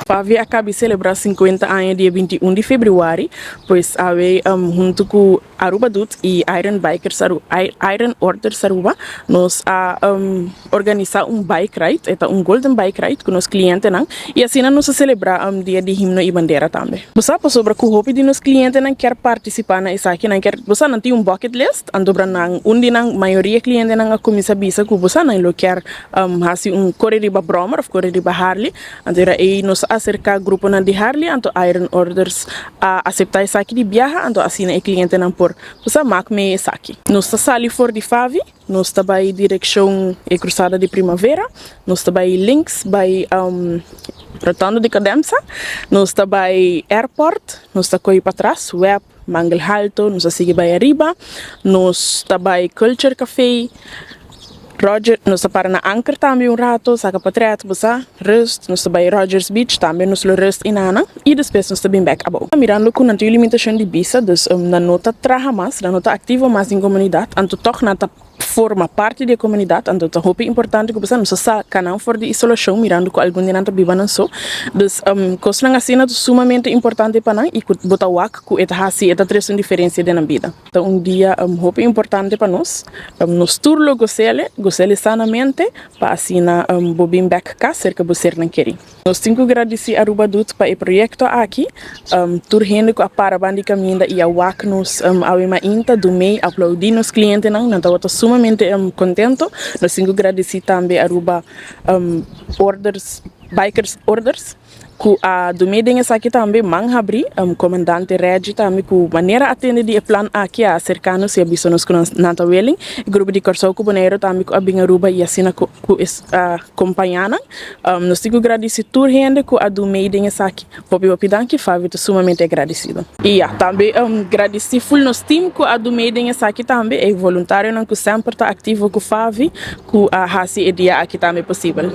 FAVI a caba di celebra 50 aña dia 21 di februari, pues awe hunto cu Aruba Doet y Iron Bikers Aru Iron Orders Aruba nos a organisa un bike ride, e ta un golden bike ride cu nos clientenan y asina nos a celebra dia di himno y bandera tambe. Bo sa pasobra cu hopi di nos clientenan kier participa na esaki, nan kier, bo sa nan tin un bucket list, antobra nan un di nan mayoria clientenan a cuminsa bisa cu bo sa nan lo kier haci un core riba brommer of core riba Harley. Anto era ei nos a aserká gruponan di Harley, anto Iron Orders a aseptá esaki di biaha, anto asina e klientenan por usa mak mee esaki. Nos ta sali for di Favi, nos ta bai direkshon e Krusada di Primavera, nos ta bai links bai Rotonda di Kademsa, nos ta bai Airport, nos ta koi patras, Web, Mangel Halto, nos a sigui bai ariba, nos ta bai Culture Café, Roger, nos ta para na Anker tambe un rato, saca potret, bo sa, rust, nos ta bai Rogers Beach tambe, nos lo rust inana, y despues nos ta bin bek abou. Mirando cu nan tin limitacion di bisa, dus nan no ta traha mas, nan no ta activo mas den comunidad, anto toch nan ta forma parti di e comunidad, anto ta hopi importante cu bo sa, nos ta saca nan for di isolacion, mirando cu algun di nan ta biba nan so, dus cosnan asina ta sumamente importante pa nan y cu bo ta wak cu e ta haci, e ta trece un diferencia den nan bida. Ta un dia hopi importante pa nos. Nos tur lo gos'el, gos'el sanamente, pa asina bo bin bek kas serka bo sernan keri. Nos tin ku gradisí Aruba Doet pa e proyekto aki. Tur hende ku a para ban di kaminda i a wak nos awe mainta, dumei, aplaudí nos klientenan, nan tabata sumamente kontento. Nos tin ku gradisí tambe Aruba Orders, Bikers Orders. Ku a dumé den esaki tambe man habrí. Komandante Reggie tambe ku manera a tende di e plan aki a aserká nos i a bisa nos ku nan ta willing. E grupo di Kòrsou ku Boneiru tambe ku a bin Aruba i asina ku a kompañá nan. Nos tin ku gradisí tur hende ku a dumé den esaki. Hopi hopi danki Favi ta sumamente agradesido. I ya tambe gradisí ful nos team ku a dumé den esaki tambe, e voluntarionan ku semper ta aktivo ku Favi ku a hasi e dia aki tambe posibel.